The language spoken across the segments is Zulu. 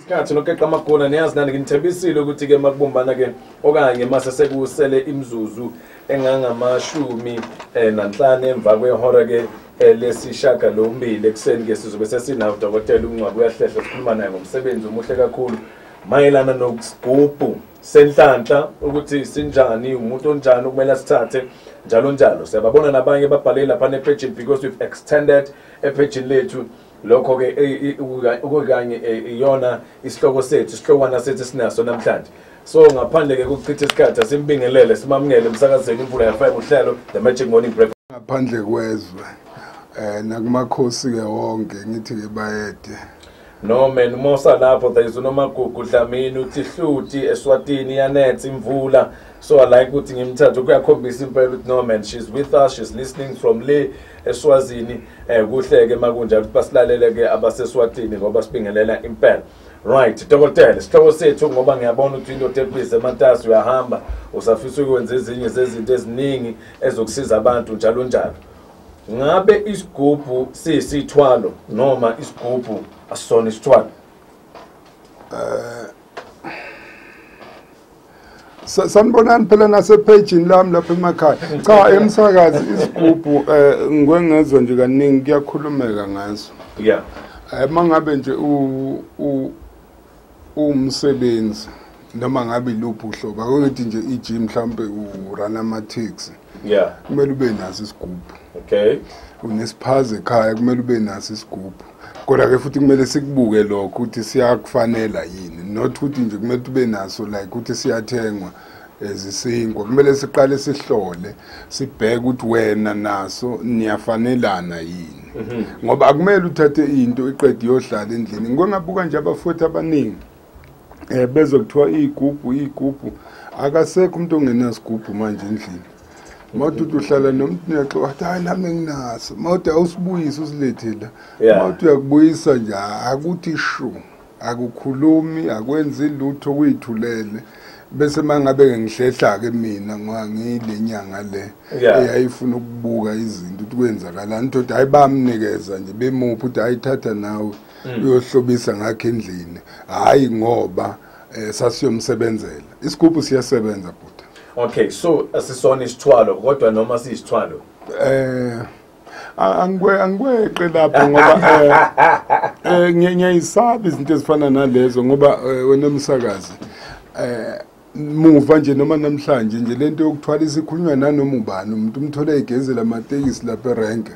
Isikhathi nokeqa amagona niyazi nani nginithembisile ukuthi ke makubumbana ke okanye mase sekusele imizuzu engangamashumi 5 emva kwehora ke lesishiyagalombili ekuseni ke sizobe sesinawo udokotela uMngcwabo uyahlehla sikhuluma naye ngomsebenzi omuhle kakhulu mayelana nokusigubhu senhlanhla ukuthi sinjani umuntu onjani okumele asithathe njalo njalo. Siyababona nabanye babhale lapha ne-page because we've extended epage lethu lokho ke ukukanye iyona isihloko sethu isihlokwana sethu sinaso namhlanje. So ngaphandle ke ukuchitha isikhathi asimbingelele simamukele emsakazweni Imvula FM uhlelo The Magic Morning Breakfast. Ngaphandle kwezwe nakumakhosi ke wonke ngithi ke bayede. No man umosa lapho there is uNomagugu Dlamini uthi hluti eSwatini yanetha imvula. So I like ukuthi ngimthathe kuyakhombisa impela ukuthi no man she's with us, she's listening from le eSwazini. Kuhleke makunjalo ukuthi basilalele ke abaseSwatini ngoba sibingelela impela. Right, dokotela, isihloko sethu ngoba ngiyabona ukuthi indoda ebhizi ematasi uyahamba usafisa ukwenza ezinye zezinto eziningi ezokusiza abantu njalo njalo. Ngabe isigubhu siyisithwalo noma isigubhu asisona isithwalo? Sanibonani phela nasepagini lami lapha emakhaya. Cha emsakazi isigubhu ngikwengezo nje kaningi kuyakhulumeka ngaso. Yeah. Mangabe nje umsebenzi noma ngabe iluphi uhlobo akungithi nje i-gym mhlambe urun ama-taxi. Yeah. Kumele ube naso isigubhu. Okay. Unesiphaza ekhaya kumele ube naso isigubhu. Kodwa ke futhi kumele sikubuke lokho ukuthi siyakufanela yini, not ukuthi nje kumele ube naso like ukuthi siyathengwa ezisinkwa. Kumele siqale sihlole sibheke ukuthi wena naso niyafanelana yini. Ngoba akumele uthathe into iqede iyohlala endlini. Ngike ngabuka nje abafowethu abaningi bezokuthiwa igubhu igubhu, akasekho umuntu ongenasigubhu manje endlini. Mawuthi uhlala nomuntu niyaxoxa athi hayi nami nginaso, mawuthi awusibuyise usilethe la, mawuthi uyakubuyisa nje akuthi shu, akukhulumi, akwenzi lutho, kuyithulele. Bese mangabe ngihlehla ke mina ngoba ngile nyanga le eyayifuna ukubuka izinto ukuthi kwenzakalani, uthi hayi bamnikeza nje bemuphi uthi ayithatha nawe uyohlobisa ngakho endlini. Hayi ngoba sasiyomsebenzela. Isigubhu siyasebenza bhuti. Okay, so asisona isithwalo kodwa noma siyisithwalo? Angikweqe lapho ngoba ngiyayisaba izinto ezifana nalezo ngoba wena umsakazi muva nje noma namhlanje nje lento yokuthwala isikhulunywa nanoma ubani umuntu umthole egezela amatekisi lapha erenke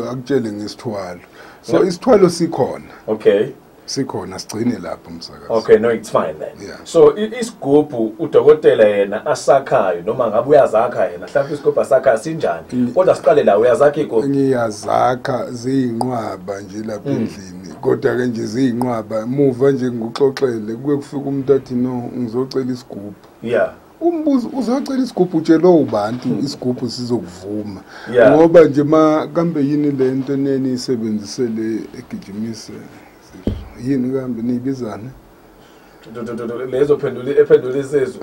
akutshele ngesithwalo. So isithwalo sikhona. Okay. Sikhona sigcine lapho umsakazi. Okay, no it's fine then. Yeah. So isigubhu udokotela yena asakhayo noma ngabe uyazakha yena mhlawumbe isigubhu asakha sinjani? Kodwa siqale la uyazakha igubhu. Ngiyazakha ziyinqwaba nje lapha endlini. Kodwa ke nje ziyinqwaba muva nje ngikuxoxele kuye kufika umuntu athi no ngizocela isigubhu. Yeah. Umbuzo uzocela isigubhu utshelo ubantu isigubhu sizokuvuma. Ngoba nje ma kambe yini lento neni isebenzisele egijimise yini kambe niyibizana lezo phendula ephendula isizwe.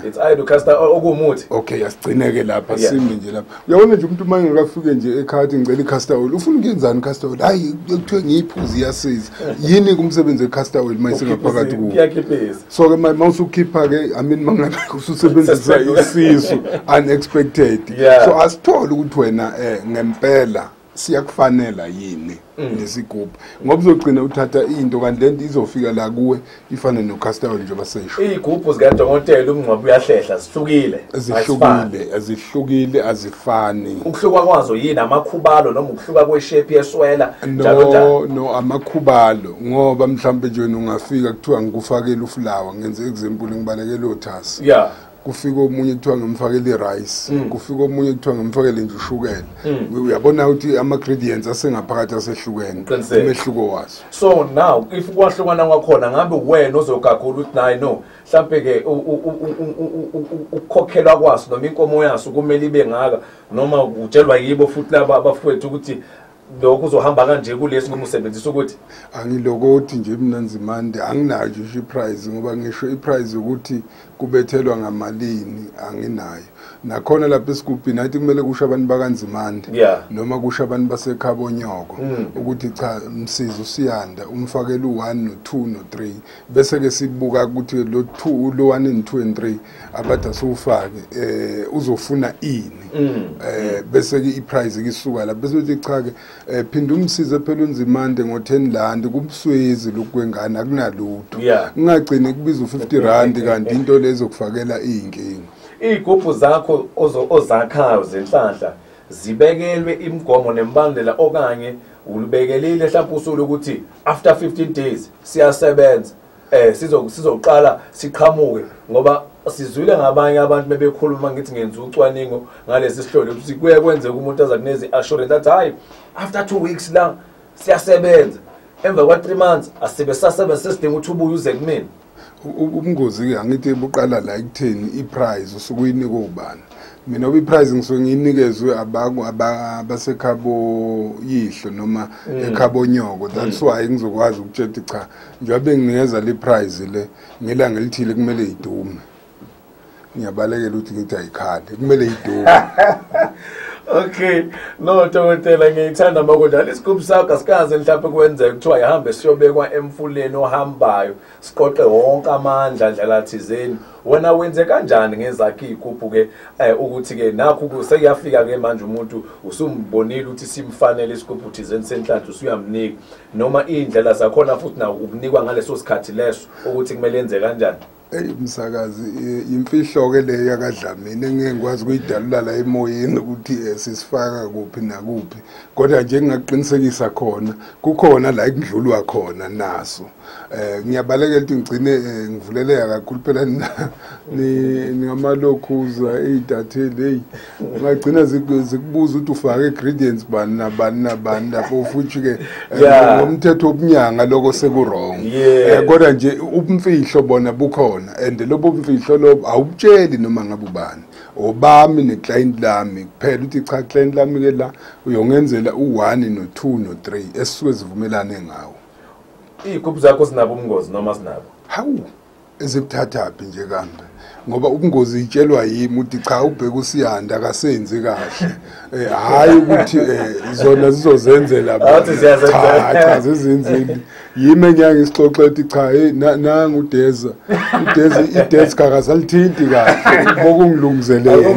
It's either castor okumuthi. Okay, asigcineke lapha sime nje lapha. Uyabona nje umuntu manje ngakafike nje ekhaya ngicela i-castor oil. Ufuna ukuyenzani i-castor oil? Hayi kuthiwe ngiyiphuze iyasiza. Yini kumsebenzi we-castor oil manje singaphakathi kuwo? Iyakhiphisa. So ke mawusukhipha ke I mean mangabe ususebenzisa isisu unexpected. So asithole ukuthi wena ngempela siyakufanela yini lesigubhu ngoba uzogcina uthatha into kanti lento izofika la kuwe ifane no-castor oil njengoba sesho. Iy'gubhu zikadokotela uMngcwabo uyahlehla zihlukile. Zihlukile, azihlukile, azifani. Ukuhluka kwazo yini amakhubalo noma ukuhluka kweshape yeswela njalo njalo? No, amakhubalo ngoba mhlawumbe nje wena ungafika kuthiwa ngikufakele ufulawa, ngenze example ngibalekele othasi. Yeah. Kufika omunye kuthiwa ngimfakele i-rice, kufika omunye kuthiwa ngimfakele nje ushukela. Uyabona ukuthi ama-ingredients asengaphakathi asehlukene, umehluko wazo. So now if kwahlukana kwakhona ngabe wena ozogagula ukuthi nayi no mhlambe ke ukukhokhelwa kwaso noma inkomo yaso kumele ibe ngaka noma utshelwa yibo futhi laba abafowethu ukuthi Lokho uzohamba kanje kulesi ngoba usebenzisa ukuthi angilokothi nje mina Nzimande, anginayo nje iprice, ngoba ngisho iprice ukuthi kubethelwa ngamalini anginayo. Nakhona lapha esigubhini athi kumele kusho abantu bakaNzimande noma kusho abantu basekhabonyoko ukuthi cha, msizo siyanda umfakele u1 no2 no3, bese ke sibuka ukuthi lo 2 lo 1 and 2 and 3 abathi asufake uzofuna ini, bese ke iprice isuka la, bese uthi cha ke phinda umsize phela uNzimande ngo10 rand kubuswezi lokwengane akunalutho, ungagcini kubiza u50 rand kanti into lezo kufakela inkinga. Iy'gubhu zakho ozakhayo zenhlanhla zibekelwe imigomo nemibandela, okanye ulubekelile mhlawumbe usuku ukuthi after 15 days siyasebenza, sizoqala siqhamuke? Ngoba sizwile ngabanye abantu bebekhuluma, ngithi ngenza ucwaningo ngalesi sihlolo, ukuthi kuye kwenzeka umuntu aza kunezi assurance athi hayi, after 2 weeks la siyasebenza, emva kwa 3 months asibe sasebenza, sesidinga ukuthi ubuye uze kumina. Ubungozi ke angithi buqala la ekutheni iprice usuke uyinikwe ubani. Mina iprice ngisuke ngiyinikezwe abasekhabo yihlo noma ekhabonyoko, that's why ngizokwazi ukutshela cha, njengoba benginikeza le price le ngelanga elithile kumele idume. Ngiyabalekela ukuthi ngithi ayikhale, kumele idume. Okay, no dokotela, ngiyithanda makunjalo. Isigubhu sakho asikaze mhlawumbe kwenzeka kuthiwa ihambe siyobekwa emfuleni ohambayo, siqoqe wonke amandla ndlela thizeni. Wena wenze kanjani ngezakhe iy'gubhu ke ukuthi ke nakho sekuyafika ke manje umuntu usumbonile ukuthi simfanele isigubhu thizeni senhlanhla, usuyamnika, noma iy'ndlela zakhona futhi nawo ukunikwa ngaleso sikhathi leso ukuthi kumele yenze kanjani? Ey msakazi, imfihlo ke le yakaDlamini engeke ngikwazi ukuyidalula la emoyeni ukuthi sisifaka kuphi nakuphi, kodwa nje ngingaqinisekisa khona kukhona la ekudlulwa khona naso. Ngiyabalekela ukuthi ngigcine ngivuleleka kakhulu phela ningamalokhuza ey'datheli, hey ungagcina zikubuza ukuthi ufake ingredients bani nabani nabani lapho, futhi ke ngomthetho wobunyanga lokho seku-wrong. Kodwa nje ubumfihlo bona bukhona, and lobo mfihlo lobo awubutsheli noma ngabe ubani, obami neclient lami kuphela, uthi cha client lami ke la uyongenzela u1 no2 no3 esisuke sivumelane ngawo. Iy'gubhu zakho sinabo ubungozi noma sinabo? Hawu, ezibuthathaphi nje kambe, ngoba ubungozi itshelwa yimi ukuthi cha ubheke uSiyanda akasenzi kahle, hhayi ukuthi zona zizozenzela, cha zizenzile. Yimi engiyake ngisixoxe ukuthi cha hey nangu uDeza, uDeza idesk akasalithinti kahle, bokungilungiselela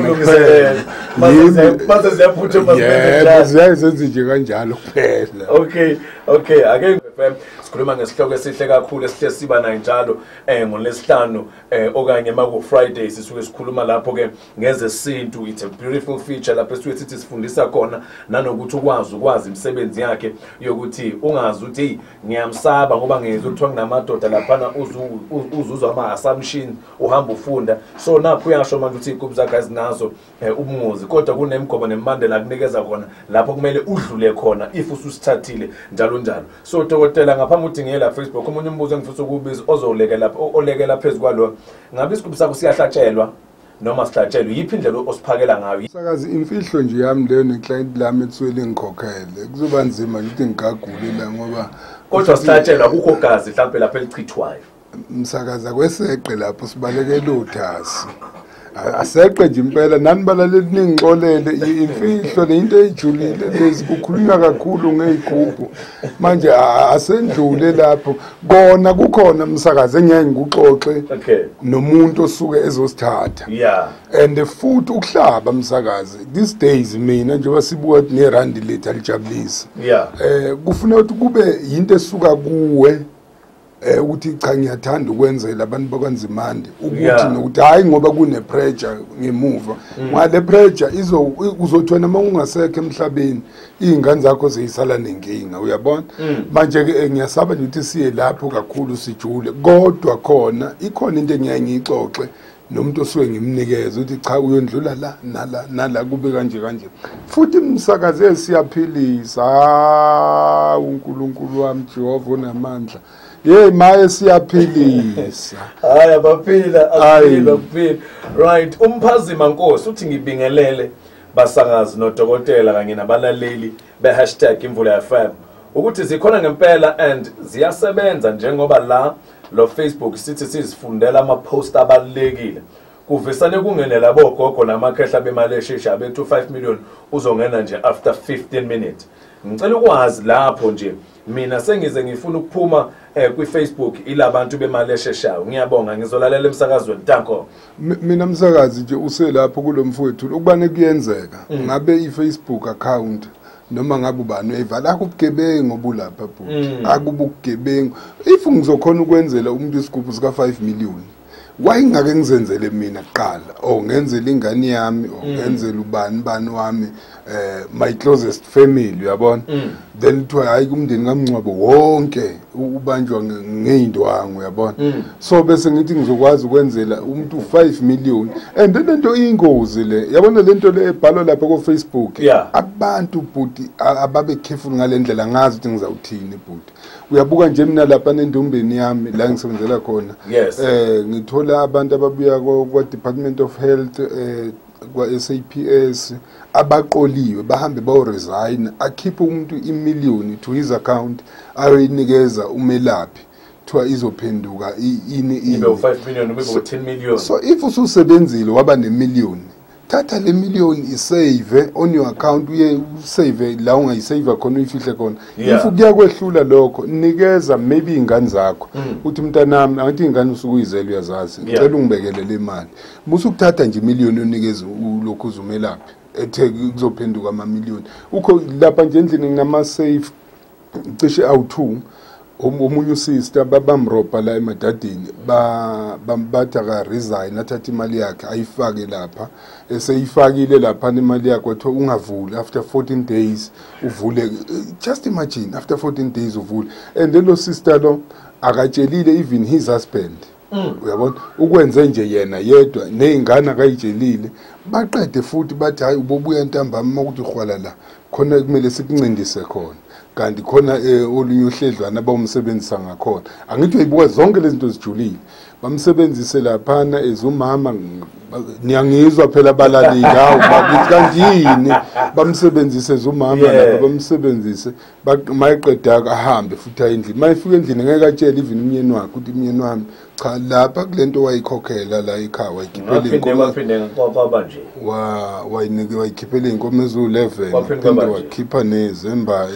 mase ziyaphuthuma, ziyaye zenze nje kanjalo kuphela. Okay, ake sikhuluma ngesihloko esihle kakhulu esihle siba nayo njalo ngoLwesihlanu okanye maku Friday, sisuke sikhuluma lapho ke ngezesintu. It's a beautiful feature lapho esisuke sithi sifundisa khona nanokuthi ukwazi imisebenzi yakhe, yokuthi ungazi ukuthi ngiyamsaba ngoba ngizwe kuthiwa kunamadoda laphana, uzuzwa ama-assumption uhamba ufunda. So napho uyasho manje ukuthi iy'gubhu zakhe azinazo ubungozi, kodwa kunemigomo nemibandela akunikeza khona lapho kumele udlule khona if ususithathile njalo njalo. So dokotela, ngaphambi ukuthi ngiye la Facebook, omunye umbuzo engifisa ukuwubiza ozolekela olekela phezu kwalo, ngabe isigubhu sakho siyahlatshelwa noma sihlatshelwe, yiphi indlela osiphakela ngayo? Msakazi, imfihlo nje yami leyo neclient lami etsuke lingikhokhele, kuzoba nzima nje ukuthi ngigagule la ngoba kodwa sihlatshelwa kukho gazi mhlawumbe lapho elichithwayo. Msakaza, kweseqe lapho sibalekela uthasi, aseqe nje impela. Nani balaleli ningixolele, imfihlo le into ejulile lezi, kukhulunywa kakhulu ngey'gubhu manje, asendlule lapho. Kona kukhona msakazi engiyake ngikuxoxe nomuntu osuke ezosithatha, and futhi ukuhlaba msakazi these days, mina njengoba sibuka ukuthi nerandi lethu alijabulisi, kufuna ukuthi kube yinto esuka kuwe ukuthi cha ngiyathanda ukwenzela abantu bakwaNzimande ukuthi nokuthi hayi ngoba kune pressure ngemuva, ngale pressure uzothi wena uma ungasekho emhlabeni iy'ngane zakho ziyisala nenkinga, uyabona. Manje ke ngiyasaba nje ukuthi siye lapho kakhulu sijule, kodwa khona ikhona into engiyaye ngiyixoxe nomuntu osuke ngimnikeze ukuthi cha uyondlula la nala nala kube kanje kanje. Futhi msakaze siyaphilisa, uNkulunkulu wami Jehova onamandla, Hey maye siyaphilisa. Hayi abaphila, abaphila, abaphila. Right, umphazima Nkosi uthi ngibingelele Basakazi nodokotela kanye nabalaleli be #ImvulaFM ukuthi zikhona ngempela and ziyasebenza, njengoba la lo Facebook sithi sizifundela ama post abalekile. Kuvesane kungene labo gogo namakhehla bemali eshesha bethu 5 million uzongena nje after 15 minutes. Ngicela ukwazi lapho nje, mina sengize ngifuna ukuphuma kwi Facebook ilabantu bemali esheshayo. Ngiyabonga, ngizolalela emsakazweni. Danko. Mina msakazi nje uselapho kulomfowethu ukubane kuyenzeka ngabe iFacebook account noma ngabe ubani uyayivala, akubugebengu obulapha bhuti, akubugebengu. If ngizokhona ukwenzela umuntu isigubhu sika 5 million, why ngake ngizenzele mina kuqala, or ngenzele ingane yami, or ngenzele ubani bani wami, my closest family, uyabona? Then kuthiwa hayi kumndeni kaMngcwabo wonke ubanjwa ngeyindwangu, uyabona? So bese ngithi ngizokwazi ukwenzela umuntu 5 million, and lento iyingozi le, yabona lento le ebhalwa lapha ku Facebook. Abantu bhuti ababe careful ngalendlela, ngazi ukuthi ngizawuthini bhuti. Uyabuka nje mina lapha nendumbeni yami la ngisebenzela khona, ngithola abantu ababuya kwa Department of Health, kwa SAPS, abaqoliwe bahambe bayo resign, akhiphe umuntu imillion to his account ayoyinikeza umelaphi, kuthiwa izophenduka ini ibe 5 million ube 10 million. So if ususebenzile waba nemillion, thatha le million isave on your account, uye usave la ungayisave khona, uyifihle khona. If kuyakwehlula lokho, nikeza maybe ingane zakho, uthi mntanami, angithi ingane usukuyizela uyazazi, ngicela ungibekele le mali. Musukuthatha nje imillion unikeze ulokhu uzumelaphi ethe kuzophenduka ama million. Ukho lapha nje endlini nginama safe cishe awu2, omunye usister babamrobha la emadadini, bathi aka resign, athatha imali yakhe ayifake lapha, eseyifakile lapha imali yakhe wathiwa ungavuli after 14 days uvule. Just imagine, after 14 days uvule. And lo sister lo akatshelile even his husband, uyabona, ukwenze nje yena yedwa nezingane akayitshelile. Baqede futhi bathi hayi ubobuya ntambama ukuthi uhwala la khona kumele sikuncindise khona, kanti khona olunye uhledlwana abawumsebenzisa ngakhona. Angithi uyibuka zonke lezi zinto zijulile, bamsebenzise laphana ezumama, niyangizwa phela abalaleli, hawu bakithi kanti yini, bamsebenzise ezumama lapha, bamsebenzise mayeqeda ahambe futhi aye endlini. Mayefika endlini ngeke atshele even umyeni wakhe ukuthi umyeni wami cha lapha kulento wayikhokhela la ekhaya, wayikhiphela inkomo, waphinde ngixoxa nje, wayinike wayikhiphela inkomo ezu11, wakhipha nezemba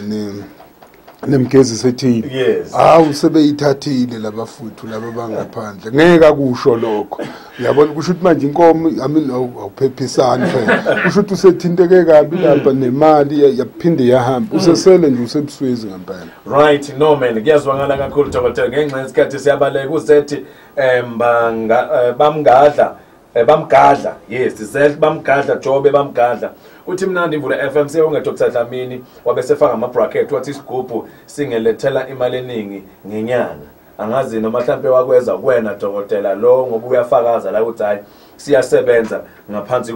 nemgezi sethile. Hawu sebeyithathile labafuthu laba bangaphandle, ngeke akusho lokho, uyabona. Kusho ukuthi manje inkomo, I mean awuphephisani phela, kusho ukuthi usethinteke kabi lapha nemali yaphinde yahamba, usesele nje usebuswezi ngempela. Right, no man, kuyazwakala kakhulu dokotela. Ngenxa yesikhathi siyabaleka. Uzethi bamgadla, bamgadla, yes, Zet bamgadla, Jobe bamgadla. Uthi mnandi Imvula FM, siyabonga Dr Dlamini, wabesefaka ama bracket wathi isigubhu singelethela imali eningi ngenyanga. Angazi noma mhlambe wakwenza kuwena dokotela lo, ngoba uyafakaza la ukuthi hayi siyasebenza ngaphansi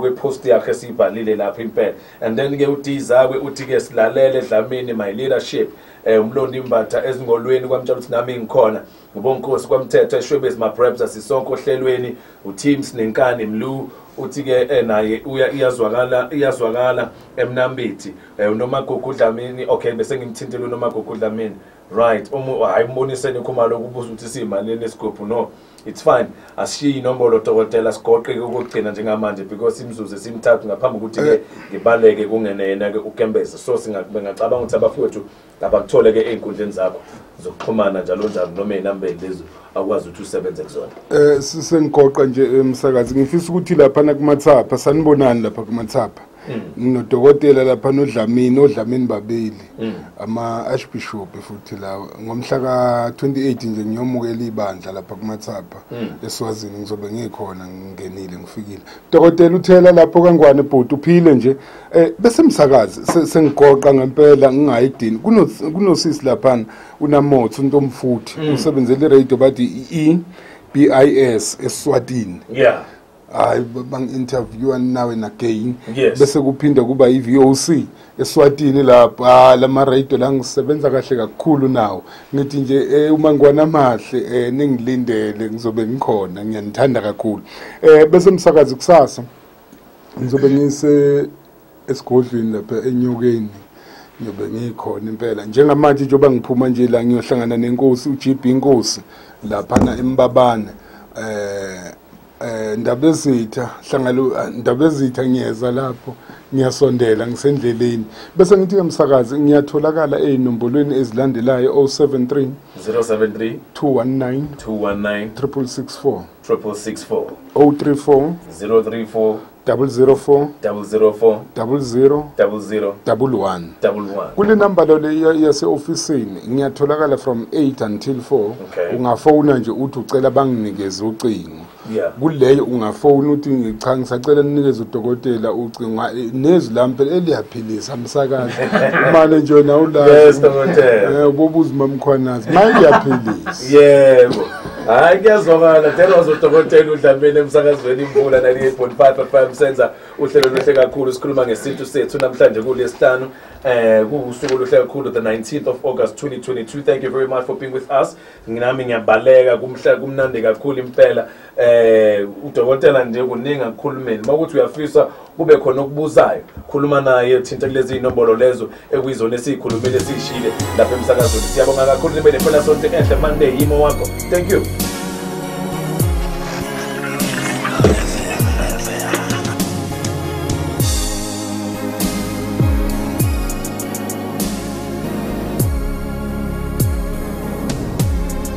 kwepost yakhe esibhalile lapha impela. And then ke uDizakwe uthi ke silalele Dlamini, my leadership, umlondi imbatha ezingolweni kwamtshela ukuthi nami ngikhona, ngubonkosi kwamthetho eshwebezi my preps asisonke ohlelweni, uTeams nenkani mlu uthi ke naye iyazwakala, iyazwakala emnambithi uNomagugu Dlamini. Okay, bese ngimthintile uNomagugu Dlamini. Right, hayi umboniseni Khumalo ukubuza ukuthi siyimalini esigubhu. No, it's fine, asishiye inombolo dokotela, sigoqeke ukugcina njengamanje because imizuzu esimthathu ngaphambi ukuthi ke ngibaleke kungene yena ke ukembeza. So singacabanga ukuthi abafowethu abakuthole ke ey'nkundleni zakho zokuxhumana njalo njalo, noma ey'nambeni lezo akwazi ukuthi usebenze kuzona. Sengigoqa nje emsakazi, ngifisa ukuthi laphana kumathapha, sanibonani lapha kumathapha, nginodokotela lapha noDlamini, oDlamini babili, ama archbishop futhi lawa. Ngomhla ka28 nje ngiyomukela ibandla lapha kumathapha eSwazini, ngizobe ngikhona, ngingenile ngifikile. Dokotela uthela lapho kaNgwane bhuti uphile nje. Bese msakazi sengigoqa ngempela ngingayidini. Kunosisi lapha unamotho untomfuthi usebenzele radio bathi EBIS eSwatini. Yeah. Hayi bang-interviewa nawe nagain. Bese kuphinde kuba i-VOC eSwatini lapha, lama radio la ngisebenza kahle kakhulu nawo. Ngithi nje uma ngwana amahle ningilindele ngizobe ngikhona, ngiyanithanda kakhulu. Bese msakazi kusasa Ngizobe ngise esigodlweni lapha eNyokeni, ngiyobe ngikhona impela. Njengamanje njengoba ngiphuma nje la ngiyohlangana nenkosi uGB Inkosi laphana eMbabane. Ndabezitha hlangalo Ndabezitha, ngiyeza lapho, ngiyasondela, ngisendleleni. Bese ngithi ke msakazi, ngiyatholakala ezinombolweni ezilandelayo: 073 073 219 219 664 664 034 034 004 004 00 00 11. 11. Kule namba lo le yase-ofisini ngiyatholakala from 8 until 4. Ungafona nje uthi ucela banginikeze ucingo. Kuleyo ungafona uthi cha, ngisacela ninikeze udokotela ucingo. Nezwi lami phela eliyaphilisa, msakazi, umane nje wena ulazi. Yes, dokotela. Ubobuza uMamkhwanazi maye liyaphilisa. Yebo. Hayi, kuyazwakala. There was udokotela uDlamini emsakazweni Imvula 98.5 FM, senza uhlelo luhle kakhulu, sikhuluma ngesintu sethu namhlanje kulesihlanu, kuwusuku oluhle kakhulu, the 19th of August 2022. Thank you very much for being with us. Nginami ngiyabaleka kumhla, kumnandi kakhulu impela. Udokotela nje kuningi akukhulumeni. Makuthi uyafisa kube khona okubuzayo, khuluma naye, thinta kulezi inombolo lezo ekuyizona esiyikhulumile, esiyishile lapha emsakazweni. Siyabonga kakhulu, nibe nempela sonto enhle. Monday yimo wakho. Thank you.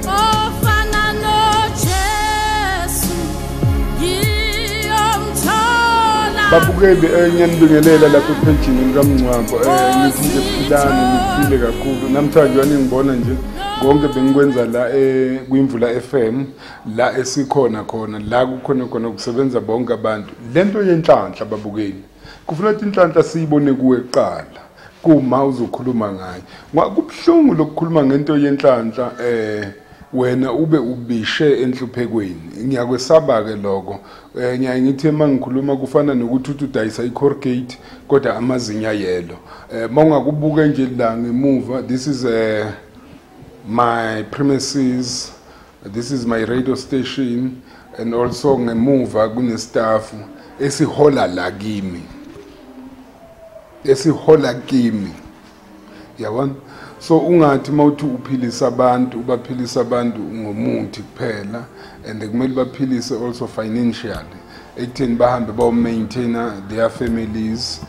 Ofana noJesu ngiyomthola. Babukeli, ngiyanibingelela lapha ephejini likaMngcwabo. Ngithi nje philani, niphile kakhulu. Namhlanje waningibona nje konke bengikwenza la kwiMvula FM, la esikhona khona, la kukhona khona kusebenza bonke abantu. Lento yenhlanhla, babukeli, kufuna ukuthi inhlanhla siyibone kuwe kuqala kuma uzokhuluma ngayo. Kubuhlungu lokukhuluma ngento yenhlanhla wena ube ubishe enhluphekweni. Ngiyakwesaba ke lokho. Ngiyaye ngithi uma ngikhuluma kufana nokuthi uthi udayisa i-Colgate kodwa amazinyo ayelo. Mawungakubuka nje la ngemuva, this is my premises, this is my radio station, and also ngemuva kune-staff esihola la kimi, esihola kimi, yabona. So ungathi mawuthi uphilisa abantu, ubaphilisa abantu ngomuthi kuphela, and kumele baphilise also financially ekutheni bahambe bayo-maintaina their families,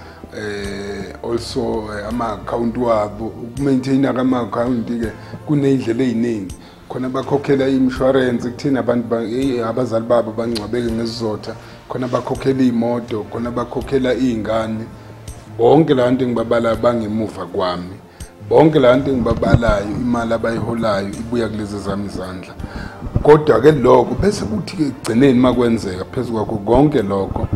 also ama-account wabo. Ukumaintaina kama-account ke kuney'ndlela ey'ningi khona: bakhokhela i-insurance ekutheni abantu abazali babo bangcwabeke ngesizotha khona, bakhokhela iy'moto khona, bakhokhela iy'ngane. Bonke la bantu engibabalayo bangemuva kwami, bonke la bantu engibabalayo imali abayiholayo ibuya kulezi zami izandla. Kodwa-ke lokho bese kuthi-ke ekugcineni makwenzeka, phezu kwakho konke lokho,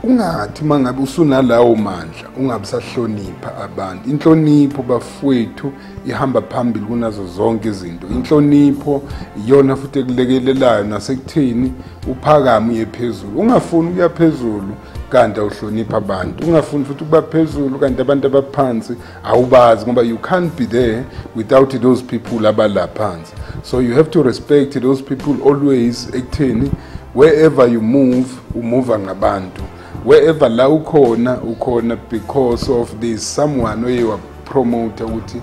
ungathi uma ngabe usunalawo mandla ungabe usahlonipha abantu. Inhlonipho, bafowethu, ihamba phambili kunazo zonke izinto. Inhlonipho iyona futhi ekulekelelayo nasekutheni uphakame uye phezulu. Ungafuni ukuya phezulu kanti awuhlonipha abantu, ungafuni futhi ukuba phezulu kanti abantu abaphansi awubazi, ngoba you can't be there without those people abala phansi. So you have to respect those people always ekutheni wherever you move, umuva ngabantu. Wherever la ukhona, ukhona because of this someone oye wapromote ukuthi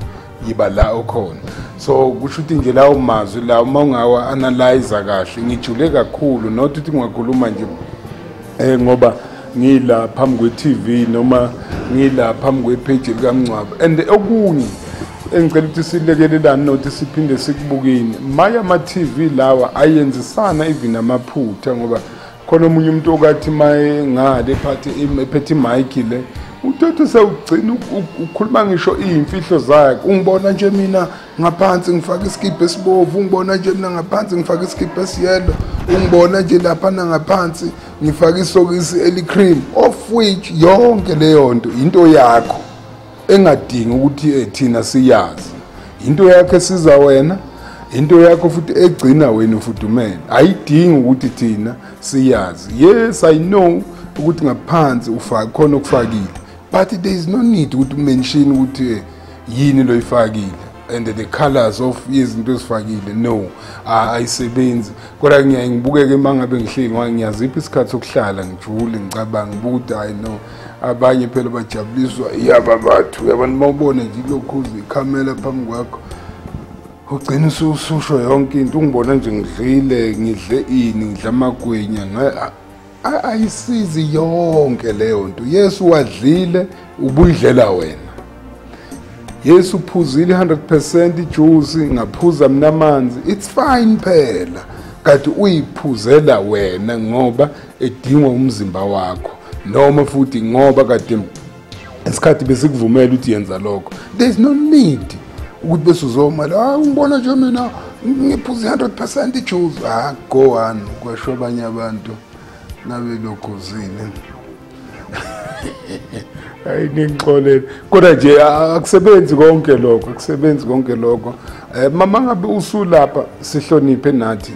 yiba la okhona. So kusho ukuthi nje lawo mazwi lawo uma ungawa analyze kahle, ngijule kakhulu, not ukuthi ngingakhuluma nje ngoba ngila phambi kwe-TV noma ngila phambi kwepage likaMngcwabo. And okunye engicela ukuthi silekelelane nokuthi siphinde sikubukeni, maya ama-TV lawa ayenzisana even amaphutha, ngoba khona omunye umuntu okathi maye ngale ephethe imayikhi le, uthathe sewugcina ukhuluma ngisho iy'mfihlo zakhe. Ungibona nje mina ngaphansi ngifake isikibha esibovu, ungibona nje mina ngaphansi ngifake isikibha esiyelo, ungibona nje laphana ngaphansi ngifake isokisi eli-cream, of which yonke leyo nto into yakho engadingi ukuthi thina siyazi. Into yakho esiza wena, into yakho futhi egcina wena ufudumele, ayidingi ukuthi thina siyazi. Yes, I know ukuthi ngaphansi ufake khona okufakile, but there is no need ukuthi umention ukuthi yini loyifakile. and the colors of izinto ezifakile, no, ayisebenzi. Kodwa ngiyaye ngibukeke uma ngabe ngihleli, ngiyazipha isikhathi sokuhlala ngijule, ngicabanga, ngibuka ukuthi hayi no, abanye phela bajabuliswa yaba bathu. Abantu mawubona nje lokhu ikhamera phambi kwakho, ugcina ususho yonke into. Ungibona nje ngidlile, ngidle ini, ngidla amagwinya, ayisizi yonke leyo nto. Yesu wadlile, ubuyidlela wena. Yesu uphuzile 100% ijuice, ngaphuza mina amanzi, it's fine phela. Kanti uyiphuzela wena ngoba edingwa umzimba wakho, noma futhi ngoba kade isikhathi besikuvumela ukuthi yenza lokho. There is no need ukuthi bese uzoma la, ungibona nje mina ngiphuza 100% ijuice. Ah, go on, kwasho abanye abantu nabelokhuzile. Hayi, ningixolele, kodwa nje akusebenzi konke lokho, akusebenzi konke lokho. Mama ngabe usulapha, sihloniphe nathi,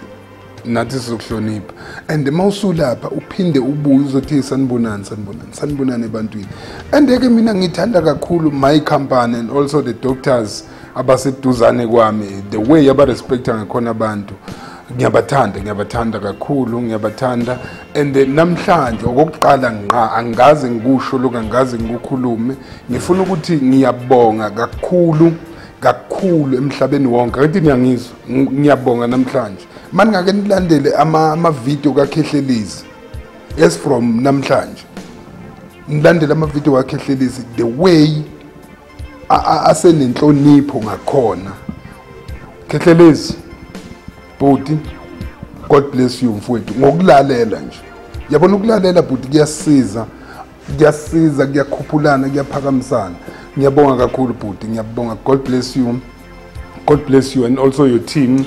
nathi sizokuhlonipha. And mawusulapha uphinde ubuye uzothi sanibonani, sanibonani, sanibonani ebantwini. And ke mina ngithanda kakhulu my company and also the doctors abaseduzane kwami, the way abarespecta ngakhona abantu. Ngiyabathanda, ngiyabathanda kakhulu, ngiyabathanda. And namhlanje okokuqala ngqa, angaze ngikusho lokho, angaze ngikukhulume, ngifuna ukuthi ngiyabonga kakhulu kakhulu emhlabeni wonke. Akithi niyangizwa, ngiyabonga namhlanje. Mani ngake nilandele ama-video kaKhehlelezi, as from namhlanje nilandele ama-video kaKhehlelezi, the way asenenhlonipho ngakhona. Khehlelezi bhuti, God bless you mfowethu, ngokulalela nje. Yabona ukulalela bhuti kuyasiza, kuyasiza, kuyakhuphulana, kuyaphakamisana. Ngiyabonga kakhulu bhuti, ngiyabonga. God bless you, God bless you and also your team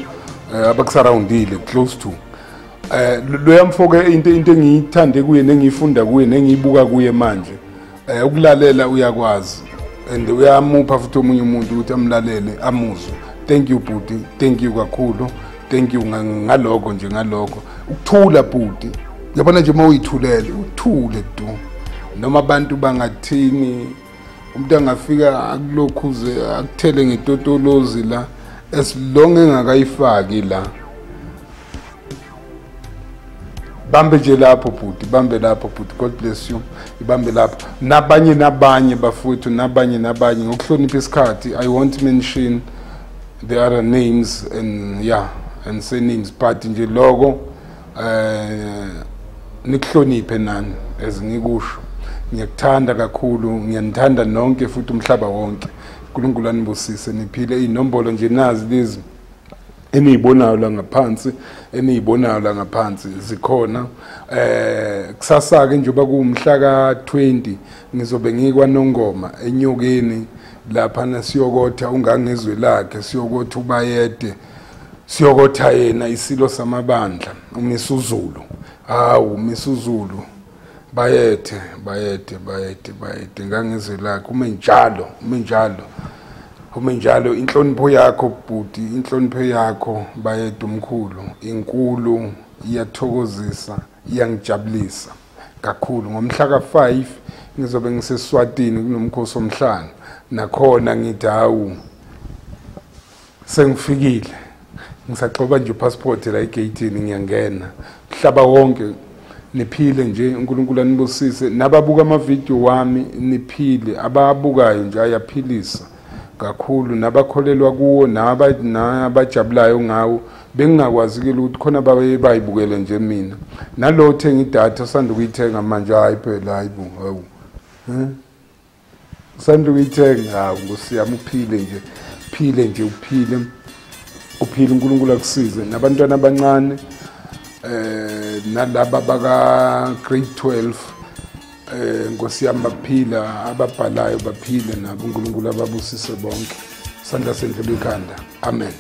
abakusurroundile close to. Loya mfoke, into engiyithande kuye nengiyifunda kuye nengiyibuka kuye manje, ukulalela uyakwazi, and uyamupha futhi omunye umuntu ukuthi amlalele, amuzwe. Thank you bhuti, thank you kakhulu, thank you ngalokho nje, ngalokho ukuthula bhuti. Yabona nje uma uyithulele, uthule du, noma abantu bangathini, umuntu angafika akulokhuze akuthele ngetotolozi la, as long engakayifaki la, bambe nje lapho bhuti, bambe lapho bhuti. God bless you, ibambe lapho. Nabanye nabanye bafowethu, nabanye nabanye, ngokuhlonipha isikhathi I won't mention the other names and yeah and say names, but nje lokho nikuhloniphe nani as ngikusho. Ngiyakuthanda kakhulu, ngiyanithanda nonke futhi umhlaba wonke. uNkulunkulu anibusise, niphile. Inombolo nje nazi lezi eniyibonayo la ngaphansi, eniyibonayo la ngaphansi zikhona. Kusasa ke njengoba kuwumhla ka20 ngizobe ngikwaNongoma eNyokeni lapha, nasiyokotha ungangezwe lakhe, siyokotha uBayede, siyokotha yena isilo samabandla uMisuzulu. Hawu uMisuzulu, Bayethe, Bayethe, Bayethe, Bayethe, ngangezwe lakhe. Ume njalo, ume njalo, ume njalo. Inhlonipho yakho bhuti, inhlonipho yakho Bayethe omkhulu, inkulu, iyathokozisa, iyangijabulisa kakhulu. Ngomhla ka5 ngizobe ngiseSwatini kunomkhosi omhlanga, nakhona ngithi hawu sengifikile, ngisaxoba nje passport la egate, ngiyangena. Mhlaba wonke niphile nje, uNkulunkulu anibusise. Nababuka amavidiyo wami niphile, ababukayo nje ayaphilisa kakhulu, nabakholelwa kuwo, nabajabulayo ngawo. Bengingakwazi ke ukuthi khona babe bayibukele nje mina. Nalo othenga idatha osanda ukuyithenga manje, hayi phela, hayi bo, hawu, usanda ukuyithenga, hawu Nkosi yami, uphile nje, uphile nje, uphile, uphile, uNkulunkulu akusize. Nabantwana abancane nalaba baka grade 12, Nkosi yami, baphila, ababhalayo baphile nabo, uNkulunkulu ababusise bonke. Sandla sendlula ikhanda. Amen.